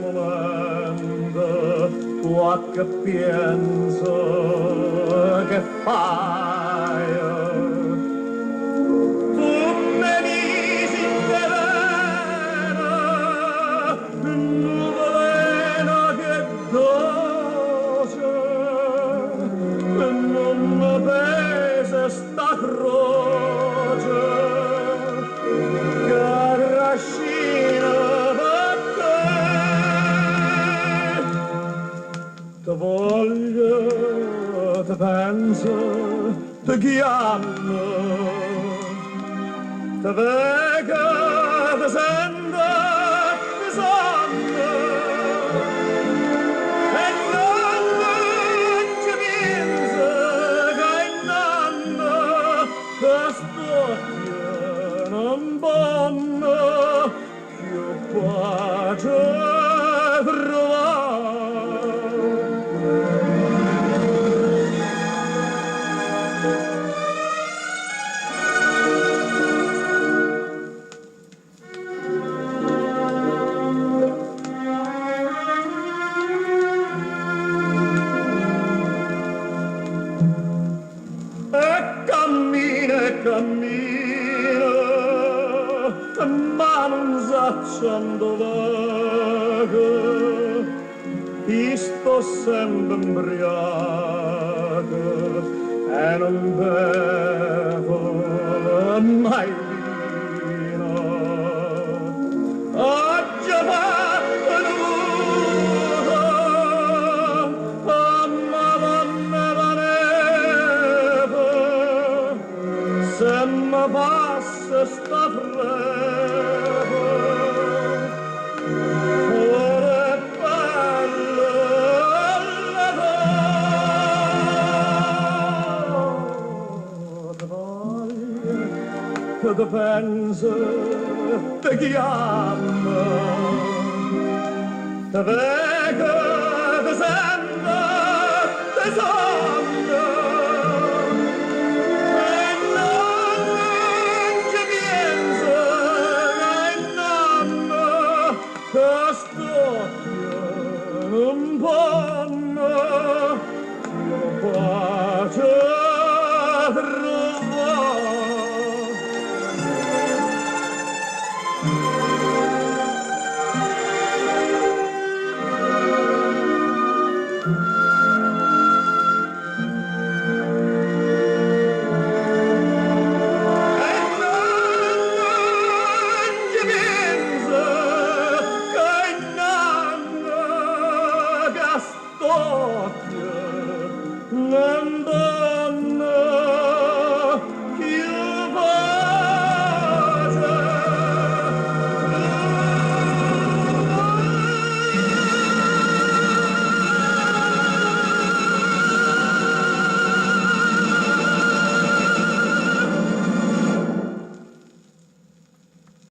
Mumento tu a che pienze che faje? Tu m'hê miso 'int' 'e vene nu veleno ch'è doce, nun me pesa 'sta croce ca trascino pe' te. Te voglio, te penso, te chiammo, te veco, te sento, te sonno e nun ce pienze ca è n'anno ca st'uocchie nun ponno cchiù pace truvà. E cammina e cammina, ma nun saccio addò vaco. I' sto sempe 'mbriaco e nun bevo mai vino. Aggio fatto nu voto a Madonna d' 'a neve, se me passa 'sta freve, pure 'e pelle le do. Te voglio, te penso, te chiammo, te veco.